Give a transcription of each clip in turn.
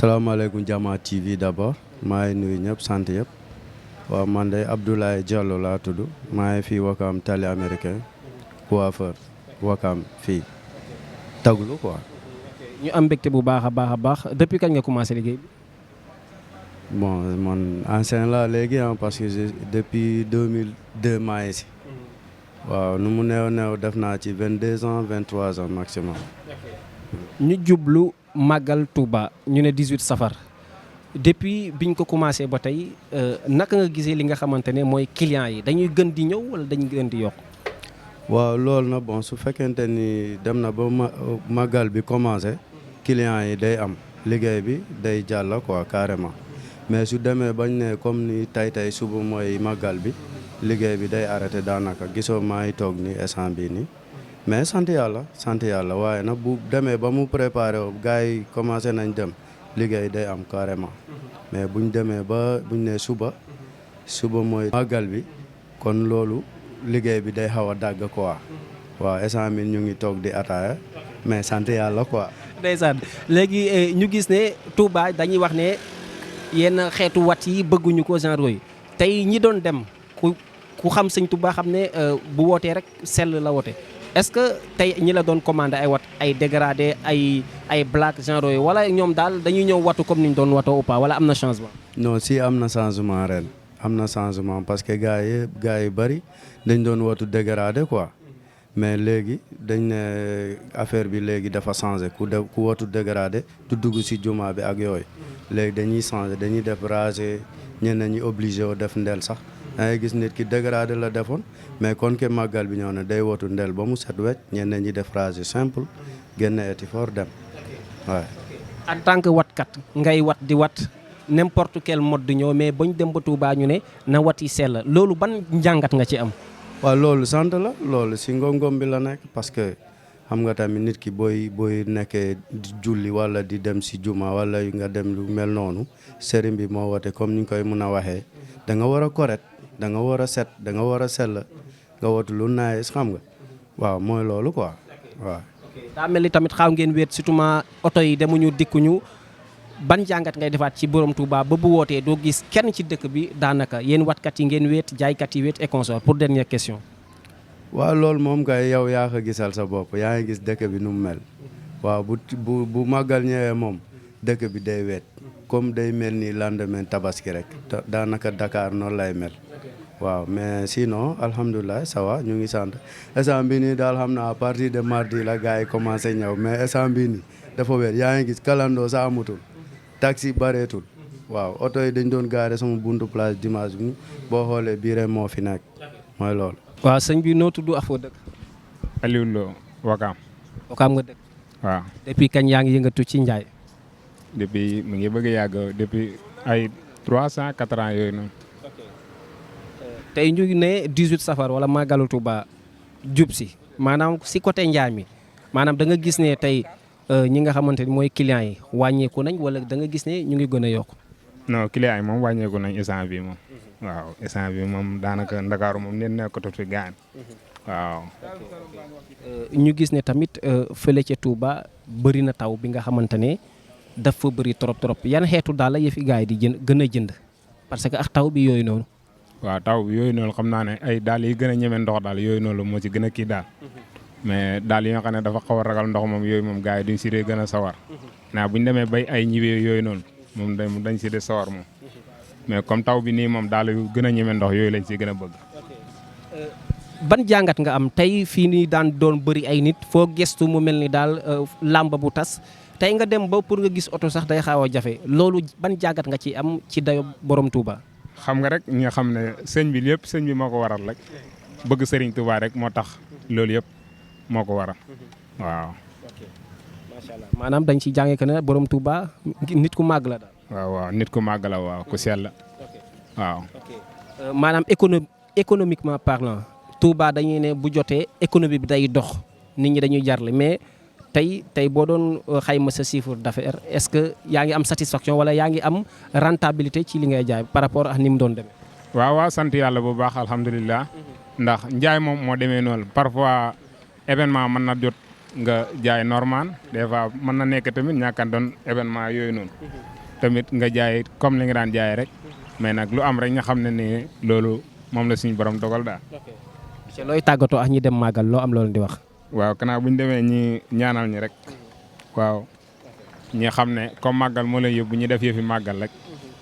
salaamaaleykum Jama TV d'abord maa ngi nuyu ñëpp sant yëpp waaw man de Abdoulaye Diallo laa tudd maa ngi fii Wakam tali américain coiffeur Wakam fii taglu quoi. ñu am mbégte bu baax a baax depuis kañ nga commencé liggéey bi. bon man ancien la léegi parce que depuis 2002 maa ngi si. waaw nu mu néew def naa ci 22 ans 23 ans maximum. ñu jublu màggal Touba ñu ne 18 safar depuis biñ ko commencé ba tey naka nga gisee li nga xamante ne mooy clients yi dañuy gën di ñëw wala dañuy gën di yokk. waaw loolu na bon su fekkente ni dem na ba màggal bi commencé clients yi day am liggéey bi day jàll quoi carrément mais su demee bañ ne comme ni tey suba mooy màggal bi liggéey bi day arrêté daanaka gisoo maa ngi toog ni instant bii nii. mais sant yàlla waaye nag bu demee ba mu préparé wu gars yi commencé nañ dem liggéey day am carrément mais buñ demee ba buñ ne suba mooy màggal bi kon loolu liggéey bi day xaw a dàgg quoi waaw instant mi ñu ngi toog di ataaya mais sant yàlla quoi. ndeysaan léegi ñu gis ne Touba dañuy wax ne yenn xeetu wat yi bëgguñu ko genre yooyu tey ñi doon dem ku xam sëñ Touba xam ne bu wootee rek sell la woote. est-ce que tey ñi la doon commandé ay wat ay dégradé ay black genre yooyu wala ñoom daal dañuy ñëw watu comme ni ñu doon watoo ou pas wala am na changement. non si am na changement ren am na changement parce que gars yi bëri dañ doon watu dégradé quoi mais léegi dañ ne affaire bi léegi dafa changé ku watu dégradé du dugg si juma bi ak yooyu léegi dañuy changé dañuy def rasé ñenn ñi obligé wu def ndel sax. da ngay gis nit ki dégradé la defoon mais kon ke màggal bi ñëw ne day wotu ndel ba mu set wecc ñenn ñi def rasé simple génne eti fort dem waaw. en tant que watkat ngay wat di wat n'importe quel mode di ñëw mais bañ dem ba Touba ñu ne na wat yi sell loolu ban njàngat nga ci am. waaw loolu sant la loolu si ngom-ngom bi la nekk parce que xam nga tamit nit ki booy nekkee di julli wala di dem si juma wala nga dem lu mel noonu sëriñ bi moo wote comme ni ñu koy mun a waxee da nga war a correct da nga war a set da nga war a sell nga watu lu naay xam nga waaw mooy loolu quoi waaw. daa mel ni tamit xaaw ngeen wéet surtout ma oto yi demuñu dikkuñu ban jàngat ngay defaat ci borom Touba ba bu wootee doo gis kenn ci dëkk bi daanaka yéen watkat yi ngeen wéet jaaykat yi wéet et consort pour dernière question. waaw loolu moom kay yow yaa ko gisal sa bopp yaa ngi gis dëkk bi nu mu mel waaw bu màggal ñëwee moom dëkk bi day weet comme day mel ni lendemain tabaski rek daanaka Dakar noonu lay mel. waaw mais sinon alhamdulilah ça va ñu ngi sant instant bii nii daal xam naa à partir de mardi la gars yi commencé ñëw mais instant bii nii dafa wér yaa ngi gis kalandoo sa amatul taxi bareetul waaw oto yi dañ doon gaare sama buntu place dimanche bi boo xoolee bii rek moo fi nekk mooy loolu. waaw sëñ bi noo tudd ak foo dëkk. Aliou Lo Wakam. Wakam nga dëkk. waaw depuis kañ yaa ngi yëngatu ci njaay. depuis mu ngi bëgg a yàgg depuis ay 304 ans yooyu noonu. tey ñu ne 18 safar wala màggalu Touba jub si maanaam si côté njaay mi maanaam da nga gis ne tey ñi nga xamante ni mooy clients yi wàññeeku nañ wala da nga gis ne ñu ngi gën a yokk. non clients yi moom wàññeeku nañ instant bi moom. waaw instant bi moom daanaka Ndakaaru moom neen nekkatut fi gaan waaw. ñu gis ne tamit fële ca Touba bëri na taw bi nga xamante ne dafa bëri trop yan xeetu daal la yëfi gars yi di gën a jënd parce que ak taw bi yooyu noonu. waaw taw bi yooyu noonu xam naa ne ay daal yi gën a ñeme ndox daal yooyu noonu moo ci gën a kii daal mais daal yi nga xam ne dafa xaw a ragal ndox moom yooyu moom gars yi duñ si dee gën a sawar naa bu ñu demee bay ay ñibee yooyu noonu moom dañ si dee sawar moom mais comme taw bi nii moom daal yu gën a ñeme ndox yooyu lañ si gën a bëgg. ban jàngat nga am tey fii nii daan doon bëri ay nit foo gestu mu mel ni daal làmb bu tas tey nga dem ba pour nga gis oto sax day xaw a jafe loolu ban jàngat nga ci am ci dayo borom Touba. xam nga rek ñi nga xam ne sëñ bi lépp sëñ bi moo ko waral rek bëgg Serigne Touba rek moo tax loolu yëpp moo ko waral waaw. macha allah maanaam dañ ci jàngee que ne borom Touba nit ku màgg la daal. waaw nit ku màgg la waaw ku sell waaw. maanaam économiquement parlant Touba dañuy ne bu jotee économie bi day dox nit ñi dañuy jarle mais tey boo doon xayma sa chiffre d'affaires est-ce que yaa ngi am satisfaction wala yaa ngi am rentabilité ci li ngay jaay par rapport ak ni mu doon demee. waaw sant yàlla bu baax alhamdulilah ndax njaay moom moo demee noonu parfois événement mën na jot nga jaay normal des fois mën na nekk tamit ñàkkan doon événement yooyu noonu tamit nga jaay comme li nga daan jaay rek mais nag lu am rek nga xam ne ni loolu moom la suñu borom dogal daal. ci looy tàggatoo ak ñi dem màggal loo am loolu di wax. waaw kanaa bu ñu demee ñi ñaanal ñi rek waaw ñi xam ne comme màggal moo lay yóbbu ñu def yëfi màggal rek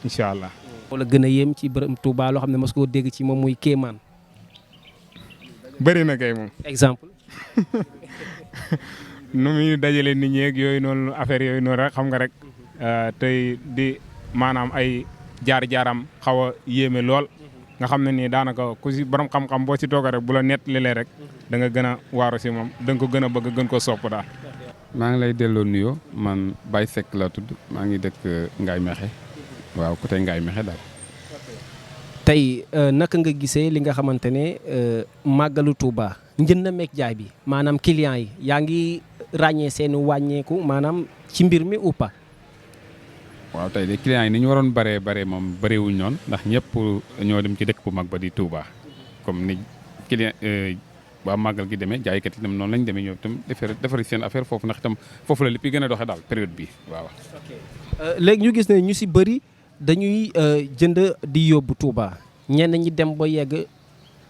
incha allah. wala gën a yéem ci bërëm Touba loo xam ne mos koo dégg ci moom muy kéemaan. bëri na kay moom. exemple. nu muy dajale nit ñi ak yooyu noonu affaire yooyu noonu rek xam nga rek tey di maanaam ay jaar-jaaram xaw a yéeme lool nga xam ne nii daanaka ku si borom xam-xam boo si toog rek bu la nett lilee rek da nga gën a waaru si moom da nga ko gën a bëgg gën ko sopp daal. maa ngi lay delloo nuyoo man Baye Seck laa tudd maa ngi dëkk Ngaye Mékhé waaw côté Ngaye Mékhé daal. tey naka nga gisee li nga xamante ne màggalu Touba njënd na meeg jaay bi maanaam client yi yaa ngi ràññee seen wàññeeku maanaam ci mbir mi ou pas. waaw tey de clients yi ni ñu waroon bare moom bëriwuñ noonu ndax ñëpp ñoo dem ci dëkk bu mag ba di Touba comme ni client waa màggal gi demee jaaykat yi tam noonu lañ demee ñoom itam defari seen affaire foofu ndax itam foofu la lépp gën a doxee daal période bi waaw. léegi ñu gis ne ñu si bëri dañuy jënd di yóbbu Touba ñenn ñi dem ba yegg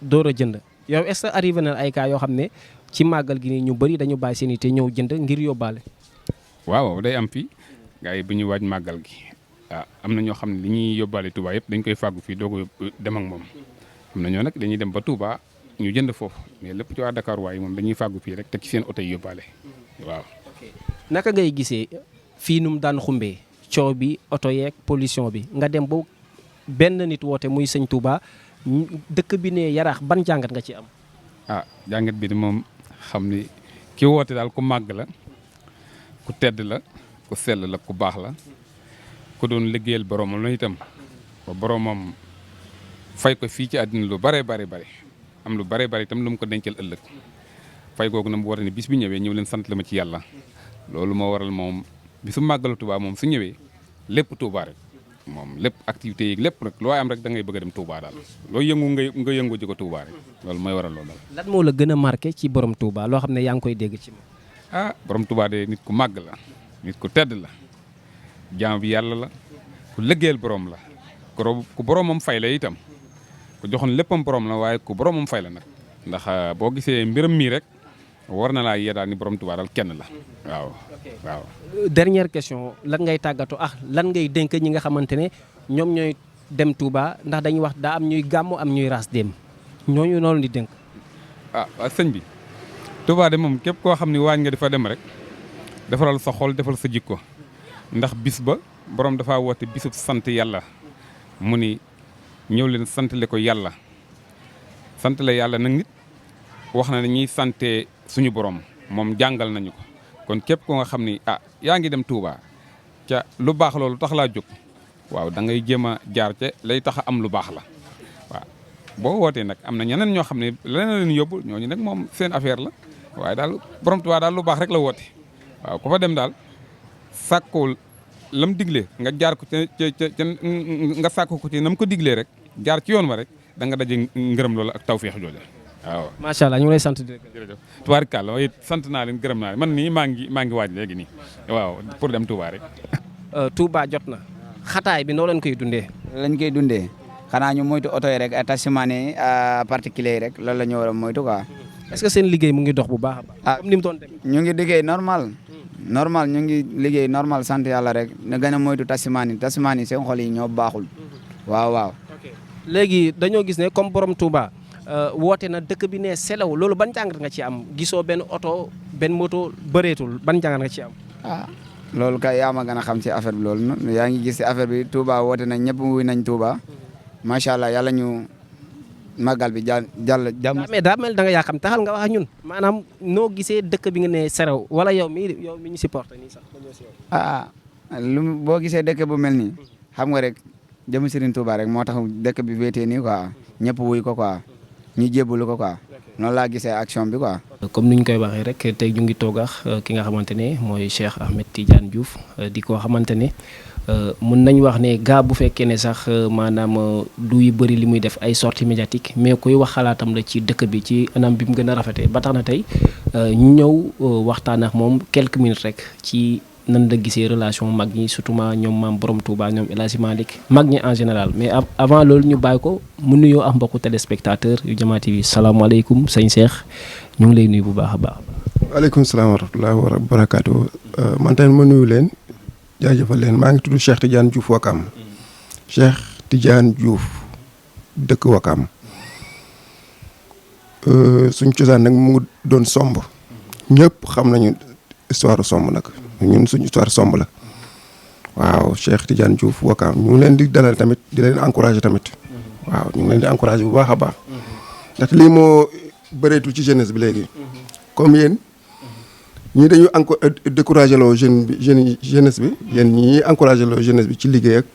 door a jënd yow est-ce que arrivé na ay cas yoo xam ne ci màggal gi nii ñu bëri dañu bàyyi seen i te ñëw jënd ngir yóbbaale. waaw day am fii gars yi bu ñuy waaj màggal gi am na ñoo xam ne li ñuy yóbbaale Touba yëpp dañ koy fàggu fii doo ko dem ak moom am na ñoo nag dañuy dem ba Touba ñu jënd foofu mais lépp ci waa Dakar waaye moom dañuy fàggu fii rek teg ci seen oto yi yóbbaale waaw. naka ngay gisee fii nu mu daan xumbee coow bi oto yeeg pollution bi nga dem ba benn nit woote muy sëñ Touba dëkk bi ne yaraax ban jàngat nga ci am. jàngat bi de moom xam ni ki woote daal ku màgg la ku tedd la ku sell la ku baax la ku doon liggéeyal boromam la itam ba boromam fay ko fii ci àddina lu bare am lu bare itam lu mu ko dencal ëllëg fay googu na mu war ne bis bi ñëwee ñëw leen sant la ma ci yàlla loolu moo waral moom bisu màggalu Touba moom su ñëwee lépp Touba rek moom lépp activités yi lépp rek loo am rek da ngay bëgg a dem Touba daal loo yëngu nga yëngu ji ko Touba rek loolu mooy waral loolu daal. lan moo la gën a marqué ci borom Touba loo xam ne yaa ngi koy dégg ci moom. borom Touba de nit ku màgg la nit ku tedd la jaam bi yàlla la ku liggéeyal borom la ku boromam fay la itam ku joxoon léppam borom la waaye ku boromam fay la nag ndax boo gisee mbiram mii rek war na laa yee daal ni borom Touba daal kenn la waaw. dernière question lan ngay tàggatoo lan ngay dénk ñi nga xamante ne ñoom ñooy dem Touba ndax dañuy wax daa am ñuy gàmmu am ñuy ras dem ñooñu noonu di dénk. waaw sëñ bi Touba de moom képp koo xam ni waañ nga dafa dem rek defaral sa xol defal sa jikko ndax bis ba borom dafa woote bisub sant yàlla mu ni ñëw leen santale ko yàlla santale yàlla nag nit wax na ne ñuy sante suñu borom moom jàngal nañu ko kon képp ko nga xam ni yaa ngi dem Touba ca lu baax loolu tax laa jóg waaw da ngay jéem a jaar ca lay tax a am lu baax la waaw boo wootee nag am na ñeneen ñoo xam ne leneen leen yóbbu ñooñu nag moom seen affaire la waaye daal borom Touba daal lu baax rek la woote waaw ku fa dem daal sàkkool lam diglee nga jaar ko ca nga sàkko ko ci nam ko diglee rek jaar ci yoon wa rek da nga daje ngërëm loolu ak tawféex jooju waaw. macha allah ñu ngi lay sant di jërëjëf tubaarkàlla waaye sant naa leen gërëm naa leen man nii maa ngi waaj léegi nii waaw pour dem Touba rek. Touba jot na xataay bi noo leen koy dundee. lañ koy dundee xanaa ñu moytu oto yi rek attachement yi particulier yi rek loolu la ñu war a moytu quoi. est-ce que seen liggéey mu ngi dox bu baax a baax. comme ni mu doon demee. ñu ngi liggéey normal ñu ngi liggéey normal sant yàlla rek ne gën a moytu tasimaan yi seen xol yi ñoo baaxul waaw. léegi dañoo gis ne comme borom Touba woote na dëkk bi ne selaw loolu ban jàngat nga ci am gisoo benn oto benn moto bëreetul ban jàngat nga ci am. loolu kay yaa ma gën a xam ci affaire bi loolu yaa ngi gis ci affaire bi Touba woote nañ ñëpp wuy nañ Touba macha allah yàlla ñu màggal bi jàll jàmm. mais daa mel da nga yaa xam taxal nga wax ak ñun maanaam noo gisee dëkk bi nga ne seraw wala yow mi ñu supporté nii sax dañoo si lu boo gisee dëkk bu mel nii xam nga rek jëm Serigne Touba rek moo tax dëkk bi wéetee nii quoi ñëpp wuy ko quoi ñu jébbalu ko quoi noonu laa gisee action bi quoi. comme ni ñu koy waxee rek tey ñu ngi toog ak ki nga xamante ne mooy Cheikh Ahmed Tidiane Diouf di ko xamante ne mun nañ wax ne gaa bu fekkee ne sax maanaam du yu bëri li muy def ay sorties médiatiques mais kuy wax xalaatam la ci dëkk bi ci anam bi mu gën a rafetee ba tax na tey ñu ñëw waxtaan ak moom quelques minutes rek ci nan la gisee relation mag ñi surtout ñoom maam Borom Touba ñoom El Hadji Malick mag ñi en général mais avant loolu ñu bàyyi ko mu nuyoo ak mbokku téléspectateur yu Diama TV salaamaaleykum sëñ Cheikh ñu ngi lay nuyu bu baax a baax. waaleykum salaam wa rahmatulah wa barakaatu man tamit ma nuyu leen jaajëfal leen maa ngi tudd Cheikh Tidiane Diouf Wakam Cheikh Tidiane Diouf dëkk Wakam suñ cosaan nag mu ngi doon somb ñëpp xam nañu histoire somb nag ñun suñu histoire somb la waaw Cheikh Tidiane Diouf Wakam ñu ngi leen di dalal tamit di leen encouragé tamit waaw ñu ngi leen di encouragé bu baax a baax ndax lii moo bëreetul ci jeunesse bi léegi comme yéen ñii dañuy découragé loo jeunesse bi yéen ñii encouragé loo jeunesse bi ci liggéey ak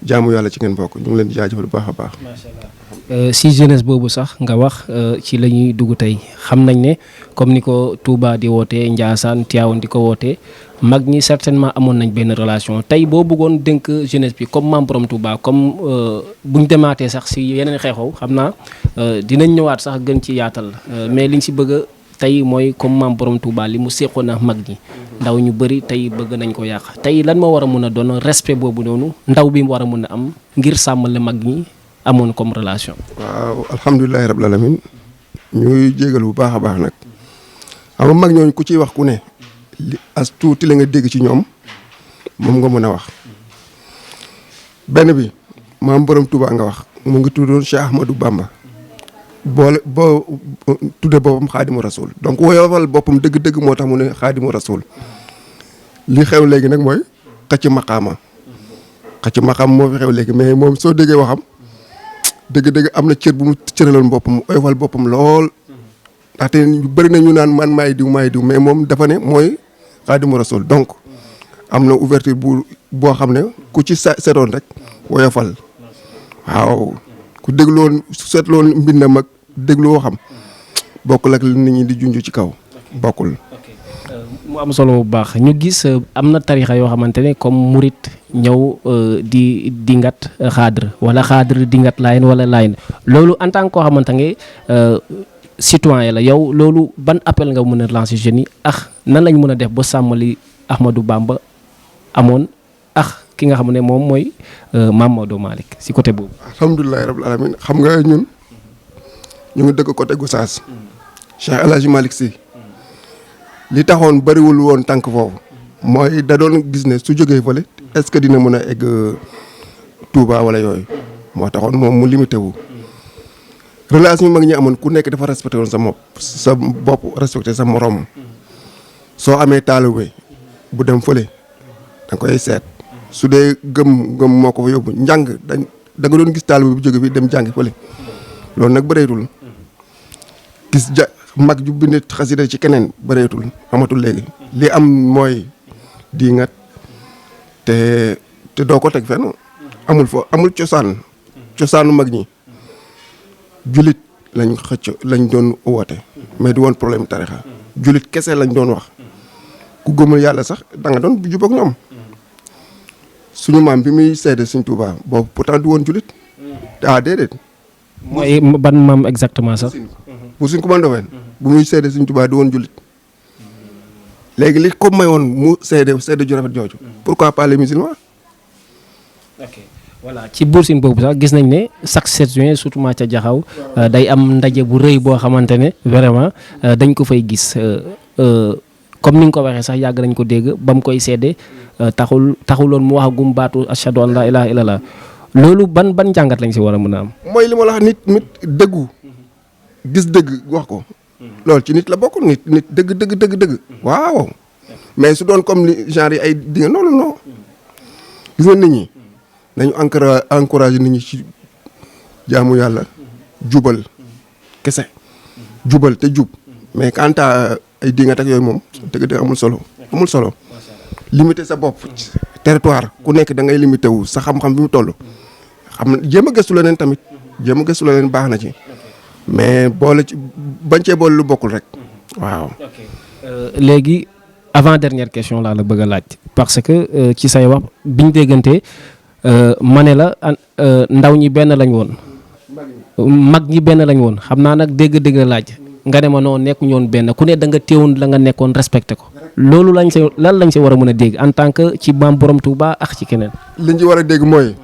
jaamu yàlla ci ngeen bokk ñu ngi leen di jaajëfal bu baax a baax. macha allah si jeunesse boobu sax nga wax ci la ñuy dugg tey xam nañ ne comme ni ko Touba di wootee Ndiassane Tivaouane di ko wootee mag ñi certainement amoon nañ benn relation tey boo bëggoon dénk jeunesse bi comme maam Borom Touba comme buñ demaatee sax si yeneen xeexoo xam naa dinañ ñëwaat sax gën ci yaatal mais liñ si bëgg tey mooy comme maam Borom Touba li mu seqoon ak mag ñi ndaw ñu bëri tey bëgg nañ ko yàq tey lan moo war a mun a doon respect boobu noonu ndaw bi mu war a mun a am ngir sàmmale mag ñi amoon comme relation. waaw alhamdulilah rabbil alamin ñuy jégal bu baax a baax nag xam nga mag ñooñu ku ciy wax ku ne li as tuuti la nga dégg ci ñoom moom nga mën a wax benn bi maam Borom Touba nga wax mu ngi tuddoon Cheikh Ahmadou Bamba. boo tudde boppam xaadimu rasul donc woyofal boppam dëgg-dëgg moo tax mu ne xaadimu rasul li xew léegi nag mooy xëcc maqaama moo fi xew léegi mais moom soo déggee waxam dëgg-dëgg am na cër bu mu cëraloon boppam woyofal boppam lool ndaxte ñu bëri na ñu naan man maay diw mais moom dafa ne mooy xaadimu rasul donc am na ouverture boo xam ne ku ci seetoon rek woyofal waaw ku dégloon seetloon mbindam ak dégloo xam bokkul ak li nit ñi di junj ci kaw bokkul. mu am solo bu baax ñu gis am na tarixa yoo xamante ne comme murit ñëw di dingat xaadr wala xaadr dingat laayen wala laayen loolu en tant que koo xamante ne citoyen la yow loolu ban appel nga mën a lancer jeunes yi nan lañ mën a def ba sàmmali Ahmadou Bamba amoon ki nga xam ne moom mooy Maam Maodo Malick si côté boobu. alhamdulilah rabbil alamin xam nga ñun ñu ngi dëkk côté Gossas Cheikh El Hadji Malick Sy li taxoon bëriwul woon tànk foofu mooy da doon gis ne su jógee fële est-ce que dina mën a egg Touba wala yooyu moo taxoon moom mu limité wu. relation mag ñi amoon ku nekk dafa respecté woon sa bopp respecté sa morom soo amee taalibe bu dem fële da koy seet. su dee gëm moo ko fa yóbbu njàng da nga doon gis taalibe bu jóge fi dem jàngi fële loolu nag bëreetul gis mag ju bind xasida ci keneen bëreetul amatul léegi li am mooy diingat te doo ko teg fenn amul cosaanu mag ñi julit lañ doon woote mais du woon problème tarixa julit kese lañ doon wax ku gëmul yàlla sax da nga doon jubóog ñoom suñu maam bi muy seede Sëñ Tuubaa boobu pourtant du woon julit déedéet. mooy ban maam exactement sax. bu suñ ko mën doon bu muy seede Sëñ Tuubaa du woon julit léegi li ko mayoon mu seede ju rafet jooju. pourquoi pas les musulmans. ok voilà ci Bour Sine boobu sax gis nañ ne chaque 7 juin surtout ca Jaxaw day am ndaje bu rëy boo xamante ne vraiment dañ ko fay gis comme ni nga ko waxee sax yàgg nañ ko dégg ba mu koy seede. taxuloon mu waxagum baatu ashhadu an laa ilaaha illallah loolu ban jàngat lañ si war a mën a am. mooy li ma la wax nit dëggu gis dëgg wax ko loolu ci nit la bokk nit dëgg waaw mais su doon comme li genre yi ay dinga non gis nga nit ñi nañu encouragé nit ñi ci jaamu yàlla jubal kese jubal te jub mais quant à ay dinga tak yooyu moom dëgg amul solo limité sa bopp territoire ku nekk da ngay limité wu sa xam-xam bi mu toll xam jéem a gëstu leneen tamit baax na ci mais boole ci bañ cee boole lu bokkul rek waaw. léegi avant dernière question laa la bëgg a laaj parce que ci say wax biñ déggante ma ne la ndaw ñi benn lañ woon mag ñi benn lañ woon xam naa nag dégg-dégg la laaj nga ne ma noonu nekkuñu woon benn ku ne da nga téewoon la nga nekkoon respecté ko loolu lan lañ si war a mën a dégg en tant que ci maam borom Touba ak ci keneen. liñ ci war a dégg mooy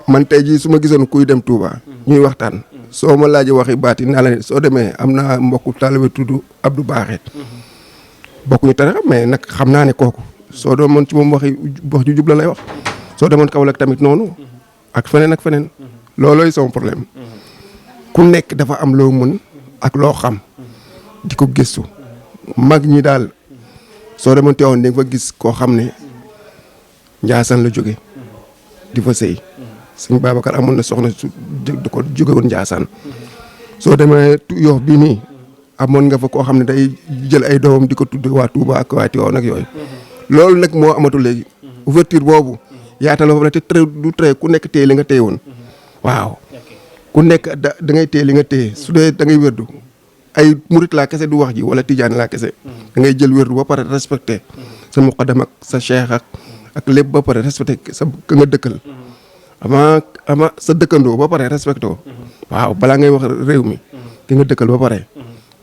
man tey jii su ma gisoon kuy dem Touba ñuy waxtaan soo ma laajee waxi baati naa la soo demee am naa mbokku taalibe tudd Abdou Baaxe bokkuñu tarixa mais nag xam naa ne kooku soo doon mën ci moom wax ju jub la lay wax soo demoon Kaolack tamit noonu ak feneen loolooy sama problème ku nekk dafa am loo mën ak loo xam di ko gëstu mag ñi daal soo demoon teewoon di nga fa gis koo xam ne Njaasaan la jóge di fa sëy sëñ Babacar amoon na soxna su da ko jóge woon Njaasaan soo demee Yoff bii nii amoon nga fa koo xam ne day jël ay doomam di ko tudd waa Touba ak waa Tiwaawan ak yooyu loolu nag moo amatul léegi ouverture boobu yaatal foofu ne te du trait ku nekk téye li nga téye woon waaw ku nekk da ngay téye li nga téye su dee da ngay wérdu ay murit laa kese du wax ji wala tijaan laa kese da ngay jël wérdu ba pare respecté sa muqaddam ak sa cheikh ak lépp ba pare respecté sa ka nga dëkkal avant sa dëkkandoo ba pare respecté waaw balaa ngay wax réew mi ki nga dëkkal ba pare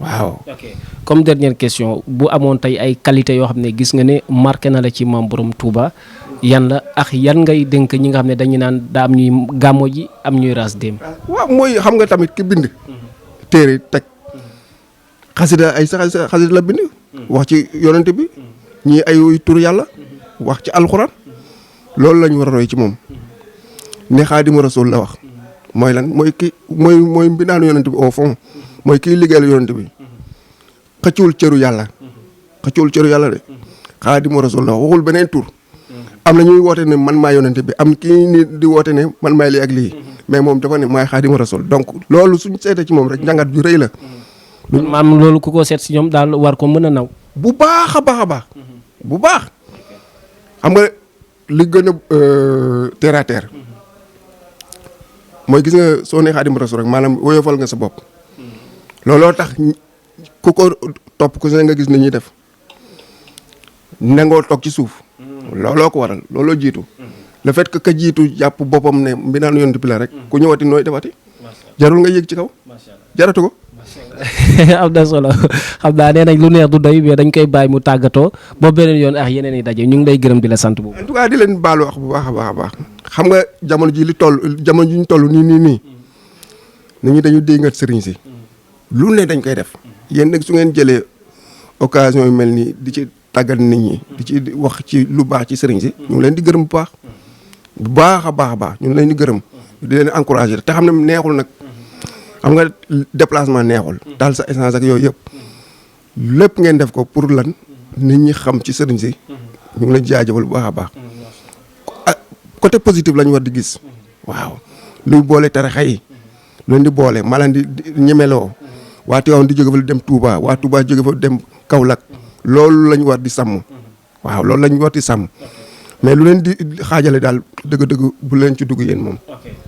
waaw. ok comme dernière question bu amoon tey ay qualité yoo xam ne gis nga ne marqué na la ci maam borom Touba yan la ak yan ngay dénk ñi nga xam ne dañu naan daa am ñuy gàmmo ji am ñuy ras dem. waaw mooy xam nga tamit ki bind. téere teg xasida ay xasida la bind. wax ci yonent bi. ñii ay tur yàlla. wax ci alxuraan. loolu la ñu war a roy ci moom. ne Xaadimu Rasuul la wax. mooy lan mooy ki mooy mbindaanu yonent bi au fond. mooy kiy liggéeyal yonent bi. xëccul cëru yàlla. xëccul cëru yàlla de. Xaadimu Rasuul la waxul beneen tur. am na ñuy woote ne man maa yonent bi am kii ni di woote ne man maay lii ak lii. mais moom dafa ne maay Xaadimu Rasuul donc loolu suñ seetee ci moom rek njàngat ju rëy la. maam loolu ku ko seet si ñoom daal war ko mën a naw. bu baax a baax a baax. bu baax. xam nga li gën a terre à terre. mooy gis nga soo nee Xaadimu Rasuul rek maanaam woyofal nga sa bopp. looloo tax ku ko topp ku ne nga gis ni ñuy def. nangoo toog ci suuf. looloo ko waral looloo jiitu. le fait que ka jiitu jàpp boppam ne mbindaanu yonent bi la rek. ku ñëwati nooy defati. jarul nga yéeg ci kaw. jaratu ko. am na solo xam naa nee nañ lu neex du doy mais dañ koy bàyyi mu tàggatoo ba beneen yoon ak yeneen i daje ñu ngi lay gërëm di la sant bu. en tout cas di leen baalu wax bu baax a baax a baax. xam nga jamono ji jamono ji ñu toll nii nit ñi dañu déngat sëriñ si. lu ne dañ koy def. yéen nag su ngeen jëlee occasion yu mel nii di ci tàggat nit ñi. di ci wax ci lu baax ci sëriñ si. ñu ngi leen di gërëm bu baax. bu baax a baax a baax ñu ngi leen di gërëm. di leen encouragé te xam ne neexul nag. xam nga déplacement neexul. daal sa essence ak yooyu yëpp. lépp ngeen def ko pour lan. nit ñi xam ci sëriñ si. ñu ngi leen jaajëfal bu baax a baax. côté positif la ñu war di gis. waaw luy boole tarixa yi. lu leen di boole ma leen di ñemeloo. waa Tiwaawan di jóge fa dem Touba waa Touba jóge fa dem Kaolack. loolu la ñu war di sàmm. waaw loolu la ñu war di sàmm. mais lu leen di xaajale daal dëgg-dëgg bu leen ci dugg yéen moom.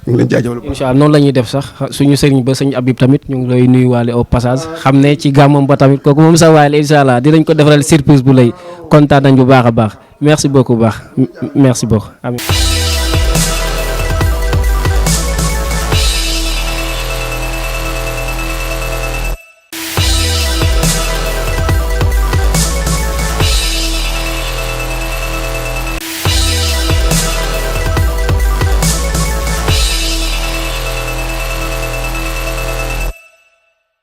ñu ngi leen jaajëfal. incha allah noonu la ñuy def sax suñu sëriñ ba sëñ Habib tamit ñu ngi lay nuyuwaale au passage xam ne ci gàmmam ba tamit kooku moom sa waay la incha allah dinañ ko defaral surprise bu lay kontaan nañ bu baax a baax merci beaucoup baax merci beaucoup.